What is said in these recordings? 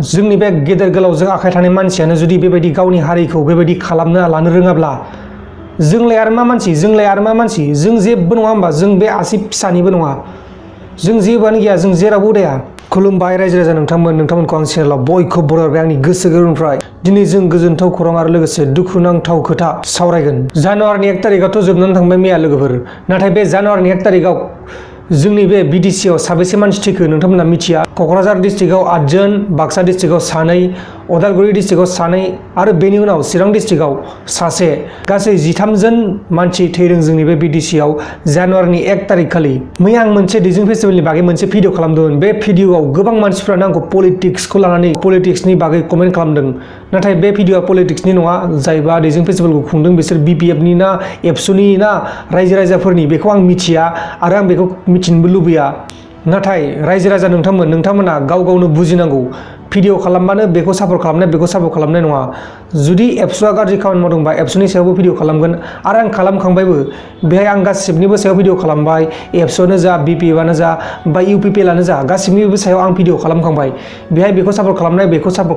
जोंनि बे गेदेर गोलावजों आखाइ थानाय मानसियानो जुदि बेबायदि गावनि हारिखौ बेबायदि खालामनो लानो रोङाब्ला जोंलाय आरो मा मानसि जों जेबो नङा होमबा जों बे आसि फिसानिबो नङा जों जेबोआनो गैया जों जेरावबो उदाया खुलुमबाय रायजो राजा नोंथांमोनखौ आं चेनेलाव बयखौबो बरायबाय आंनि गोसो गोरबोनिफ्राय दिनै जों गोजोनथाव खौरां आरो लोगोसे दुखुनांथाव खोथा सावरायगोन जानुवारिनि 1 तारिखआथ' जोबनानै थांबाय मैया लोगोफोर नाथाय बे जानुवारिनि 1 तारिखआव जोंनि बे बिटिसिआव साबेसे मानसि थैखो नोंथांमोना मिथिया क'क्राझार डिस्ट्रिक्टआव 8 जन बाक्सा डिस्ट्रिक्टआव 2 उदालगुरि डिस्ट्रिक्टआव 2 आरो बेनि उनाव चिरां डिस्ट्रिक्टआव 1 गासै 13 जन मानसि थैदों जोंनि बे बिटिसिआव जानुवारिनि 1 तारिख खालि मैया आं मोनसे दैजिं फेस्टिभेलनि बागै मोनसे भिडिअ खालामदोंमोन बे भिडिअआव गोबां मानसिफ्रानो आंखौ पलिटिक्सखौ लानानै पलिटिक्सनि बागै कमेन्ट खालामदों नाथाय बे भिडिअआ पलिटिक्सनि नङा जायबा दैजिं फेस्टिभेलखौ खुंदों बिसोर बिपिएफनि ना एबसुनि ना रायजो राजाफोरनि बेखौ आं मिथिया आरो आं बेखौ मिथिनोबो लुबैया नाथाय रायजो राजा नोंथांमोना गाव गावनो बुजिनांगौ भिडिअ खालामबानो बेखौ सापर्ट खालामनाय नङा जुदि एबसुआ गाज्रि खामानि मावदोंबा एबसुनि सायावबो भिडिअ खालामगोन आरो आं खालामखांबायबो बेहाय आं गासिबनिबो सायाव भिडिअ खालामबाय एबसुआनो जा बिपिएफआनो जा बा इउपिपिएलआनो जा गासिबनिबो सायाव आं भिडिअ खालामखांबाय बेहाय बेखौ सापर्ट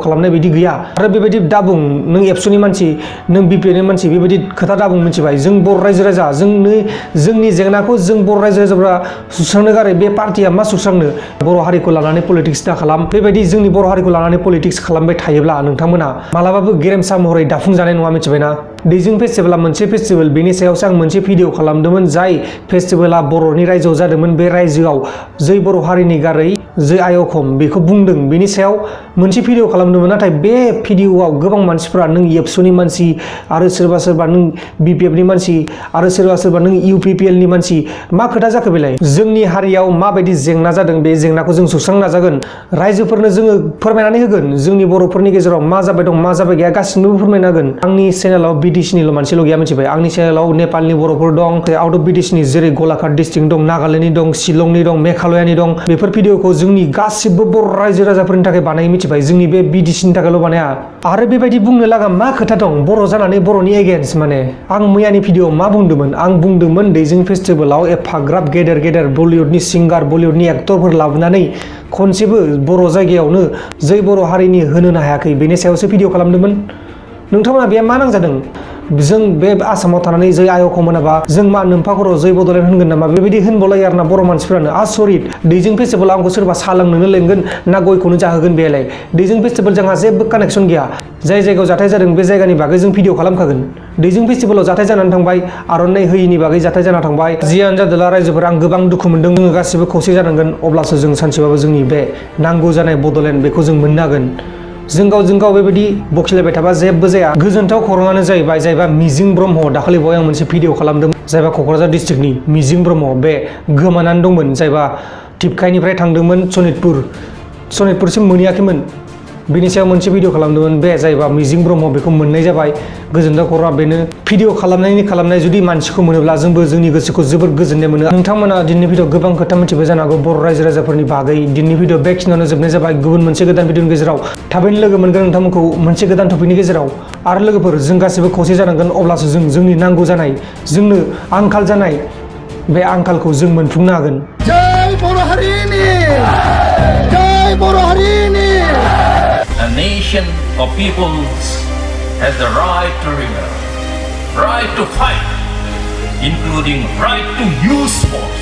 खालामनाय बिदि गैया आरो बेबायदि दाबुं नों एबसुनि मानसि नों बिपिएफनि मानसि बेबायदि खोथा दाबुं मिथिबाय जों बर' रायजो राजा जोंनि जेंनाखौ जों बर' रायजो राजाफोरा सुस्रांनो गारै बे पार्टिया मा सुस्रांनो बर' हारिखौ लानानै पलिटिक्स दा खालाम बेबायदि जोंनि बर' हारिखौ लानानै पलिटिक्स खालामबाय थायोब्ला नोंथांमोना मालाबाबो गेरेमसा महरै दाफुंजानाय नङा मिथिबायना दैजिं फेस्टिभेला मोनसे फेस्टिभेल बेनि सायावसो आं मोनसे भिडिअ खालामदोंमोन जाय फेस्टिभेला बर'नि रायजोआव जादोंमोन बे रायजोआव जै बर' हारिनि गारै जै आयखम बेखौ बुंदों बेनि सायाव मोनसे भिडिअ खालामदोंमोन नाथाय बे भिडिअआव गोबां मानसिफ्रा नों एबसुनि मानसि आरो सोरबा नों बिपिएफनि मानसि आरो सोरबा नों इउपिपिएलनि मानसि मा खोथा जाखो बेलाय जोंनि हारियाव माबायदि जेंना जादों बे जेंनाखौ जों सुस्रांनो नाजागोन रायजोफोरनो जोङो फोरमायनानै होगोन जोंनि बर'फोरनि गेजेराव मा जाबाय दं मा जाबाय गैया गासिनोबो फोरमायना होगोन आंनि चेनेलाव बिटिसिनिल' मानसिल' गैया मिथिबाय आंनि चेनेलाव नेपालनि बर'फोर दं आउट अफ बिटिसिनि जेरै गलाघाट डिस्ट्रिक्ट दं नागालेण्डनि दं शिलंनि दं मेघालयानि दं बेफोर भिडिअखौ जोंनि गासिबो बर' रायजो राजाफोरनि थाखाय बानाय मिथिबाय जोंनि बे बिटिसिनि थाखायल' बानाया आरो बेबायदि बुंनो लागा मा खोथा दं बर' जानानै बर'नि एगेन्स्ट माने आं मैयानि भिडिअआव मा बुंदोंमोन आं बुंदोंमोन दैजिं फेस्टिभेलाव एफाग्राब गेदेर बलिउडनि सिंगार बलिउडनि एक्टरफोर लाबोनानै खनसेबो बर' जायगायावनो जै बर' हारिनि होनो हायाखै बेनि सायावसो भिडिअ खालामदोंमोन नोंथांमोना बे मा नांजादों जों बे आसामाव थानानै जै आयखम होनाबा जों मा नोम्फाखर' जै बड'लेण्ड होनगोन नामा बेबायदि होनबावलायो आरोना बर' मानसिफ्रानो आसरित दैजिं फेस्टिभेलाव आंखौ सोरबा साहा लोंनोनो लेंगोन ना गयखौनो जाहोगोन बेलाय दैजिं फेस्टिभेल जोंहा जेबो कानेक्सन गैया जाय जायगायाव जाथाय जादों बे जायगानि बागै जों भिडिअ खालामखागोन दैजिं फेस्टिभेलाव जाथाय जानानै थांबाय आर'नाइ होयिनि बागै जाथाय जाना थांबाय जियानो जादोला रायजोफोरा आं गोबां दुखु मोनदों जोङो गासिबो खौसे जानांगोन अब्लासो जों सानसेबाबो जोंनि बे नांगौ जानाय बड'लेण्ड बेखौ जों मोननो हागोन जों गाव बेबायदि बखिलायबाय थाबा जेबो जाया गोजोनथाव खौराङानो जाहैबाय जायबा मिजिं ब्रह्म दाखालि बावै आं मोनसे भिडिअ खालामदों जायबा क'क्राझार डिस्ट्रिक्टनि मिजिं ब्रह्म बे गोमानानै दंमोन जायबा टिपकाइनिफ्राय थांदोंमोन सनितपुरसिम मोनहैयाखैमोन बेनि सायाव मोनसे भिडिअ खालामदोंमोन बे जायबा मिजिं ब्रह्म बेखौ मोननाय जाबाय गोजोनथाव खौराङा बेनो भिडिअ खालामनाय जुदि मानसिखौ मोनोब्ला जोंबो जोंनि गोसोखौ जोबोर गोजोननाय मोनो नोंथांमोना दिनैनि भिडिअ गोबां खोथा मिथिबाय जानो हागौ बर' रायजो राजाफोरनि बागै दिनैनि भिडिअ बेखिनियावनो जोबनाय जाबाय गुबुन मोनसे गोदान भिडिअनि गेजेराव थाबैनो लोगो मोनगोन नोंथांमोनखौ मोनसे गोदान टपिकनि गेजेराव आरो लोगोफोर जों गासिबो खौसे जानांगोन अब्लासो जों जोंनि नांगौ जानाय जोंनो आंखाल जानाय बे आंखालखौ जों मोनफुंनो हागोन जय बर' हारिनि A nation of peoples has the right to rebel, right to fight, including right to use force.